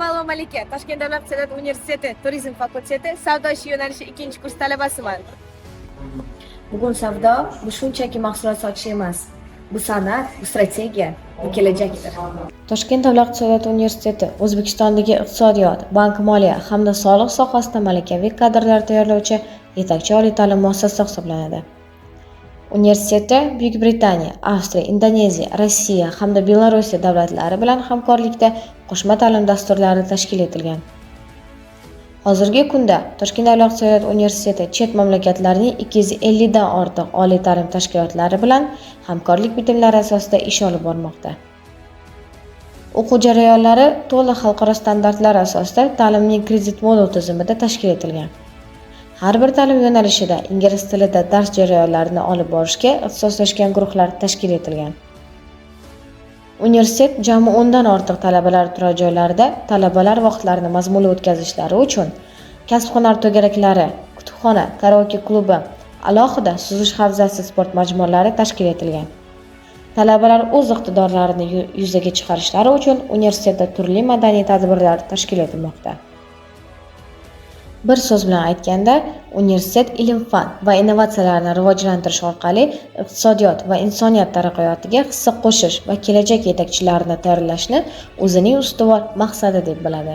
Kamalova Malika, Toshkent davlat iqtisodiyot universiteti Turizm fakulteti savdo ishi yo'nalishi ikkinchi kurs talabasiman. Bugun savdo bu shunchaki mahsulot sotish emas. Bu san'at, bu strategiya, bu kelajakdir. Toshkent davlat iqtisodiyot universiteti O'zbekistondagi iqtisodiyot, bank moliya hamda soliq sohasida malakaviy kadrlar tayyorlovchi yetakchi oliy ta'lim muassasasi hisoblanadi. Universitetda Buyuk Britaniya, Avstriya, Indoneziya, Rossiya hamda Belorussiya davlatlari bilan hamkorlikda qo'shma ta'lim dasturlari tashkil etilgan. Hozirgi kunda Toshkent davlat iqtisodiyot universiteti chet mamlakatlarning 250 dan ortiq oliy ta'lim tashkilotlari bilan hamkorlik bitimlari asosida ish olib bormoqda. O'quv jarayonlari to'liq xalqaro standartlar asosida ta'limning kredit modul tizimida tashkil etilgan. Har bir ta'lim yo'nalishida ingliz tilida dars jarayonlarini olib borishga ixtisoslashgan guruhlar tashkil etilgan. Universitet jami 10 dan ortiq talabalar turar joylarida talabalar vaqtlarini mazmunli o'tkazishlari uchun kasb-hunar to'garaklari, kutubxona, karaoke klubi, alohida suzish havzasi, sport majmualari tashkil etilgan. Talabalar o'z iqtidorlarini yuzaga chiqarishlari uchun universitetda turli madaniy tadbirlar tashkil etilmoqda. Bir so'z bilan aytganda, universitet ilm-fan va innovatsiyalarni rivojlantirish orqali iqtisodiyot va insoniyat taraqqiyotiga hissa qo'shish va kelajak yetakchilarini tayyorlashni o'zining ustuvor maqsadi deb biladi.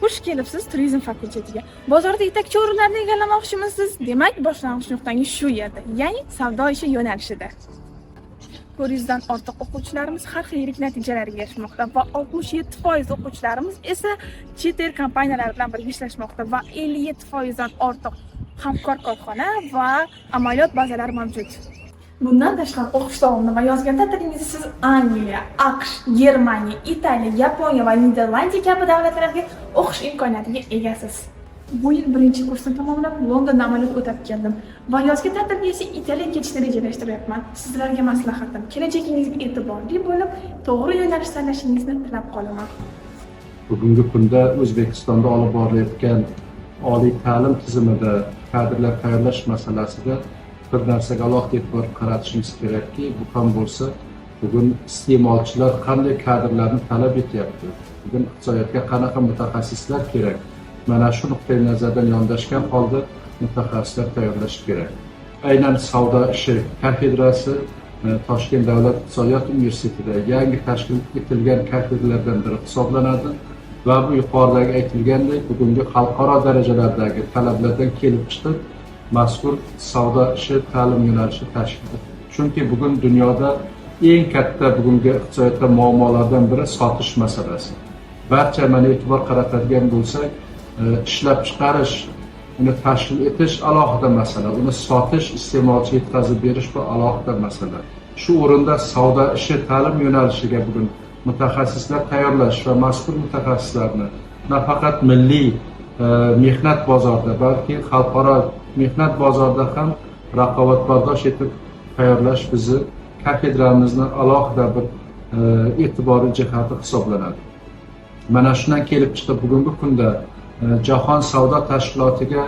Xush kelibsiz turizm fakultetiga. Bozorda yetakchi o'rinlarni egallamoqchimisiz? Demak, boshlang'ich nuqtangiz shu yerda, ya'ni savdo ishi yo'nalishida. 400 dan ortiq o'quvchilarimiz har xil yirik natijalarga erishmoqda va 67% o'quvchilarimiz esa chet el kompaniyalari bilan birga ishlashmoqda va 57% dan ortiq hamkor korxona va amaliyot bazalari mavjud. Bundan tashqari, o'qish davomida va yozgi ta'tilingizda siz Angliya, AQSh, Germaniya, Italiya, Yaponiya va Niderlandiya kabi davlatlarga o'qish imkoniyatiga egasiz. Bu yil birinchi kursni tamomlab, Londonda amaliyot o'tab keldim va yozgi ta'tilga esa Italiyaga ketishni rejalashtiryapman. Sizlarga maslahatim: kelajagingizga e'tiborli bo'lib, to'g'ri yo'nalish tanlashingizni tilab qolaman. Bugungi kunda O'zbekistonda olib borilayotgan oliy ta'lim tizimida kadrlar tayyorlash masalasida bir narsaga alohida e'tibor qaratishimiz kerakki, bu ham bo'lsa, bugun iste'molchilar qanday kadrlarni talab etyapti, bugun iqtisodiyotga qanaqa mutaxassislar kerak, mana shu nuqtai nazardan yondashgan holda mutaxassislar tayyorlash kerak. Aynan savdo ishi kafedrasi Toshkent davlat iqtisodiyot universitetida yangi tashkil etilgan kafedralardan biri hisoblanadi va bu yuqoridagi aytilgandek, bugungi xalqaro darajalardagi talablardan kelib chiqib mazkur savdo ishi ta'lim yo'nalishi tashkil etildi. Chunki bugun dunyoda eng katta bugungi iqtisodiyotda muammolardan biri sotish masalasi. Barcha mana e'tibor qaratadigan bo'lsak, ishlab chiqarish, uni tashkil etish alohida masala, uni sotish, iste'molchiga yetkazib berish bu alohida masala. Shu o'rinda savdo ishi ta'lim yo'nalishiga bugun mutaxassislar tayyorlash va mazkur mutaxassislarni nafaqat milliy mehnat bozorida, balki xalqaro mehnat bozorida ham raqobatbardosh etib tayyorlash bizni kafedramizni alohida bir e'tiborli jihati hisoblanadi. Mana shundan kelib chiqib, bugungi kunda Jahon savdo tashkilotiga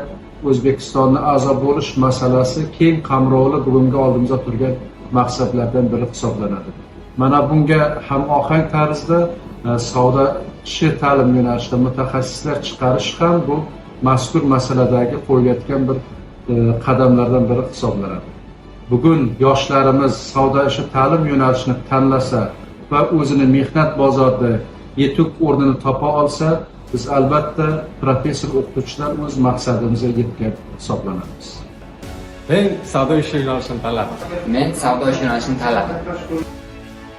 O'zbekistonni a'zo bo'lish masalasi keng qamrovli bugungi oldimizda turgan maqsadlardan biri hisoblanadi. Mana bunga hamohang tarzda savdo ishi ta'lim yo'nalishida mutaxassislar chiqarish ham bu mazkur masaladagi qo'yilayotgan bir qadamlardan biri hisoblanadi. Bugun yoshlarimiz savdo ishi ta'lim yo'nalishini tanlasa va o'zini mehnat bozorida yetuk o'rnini topa olsa, biz albatta, professor o'qituvchilar o'z maqsadimizga yetgan hisoblanamiz. Men savdo ishi yo'nalishini tanladim. Men savdo ishi yo'nalishini tanladim.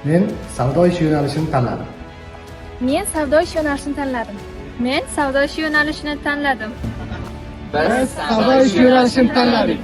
Men savdo ishi yo'nalishini tanladim. Men savdo ishi yo'nalishini tanladim. Men savdo ishi yo'nalishini tanladim. Biz Savdo ishi yo'nalishini tanladik.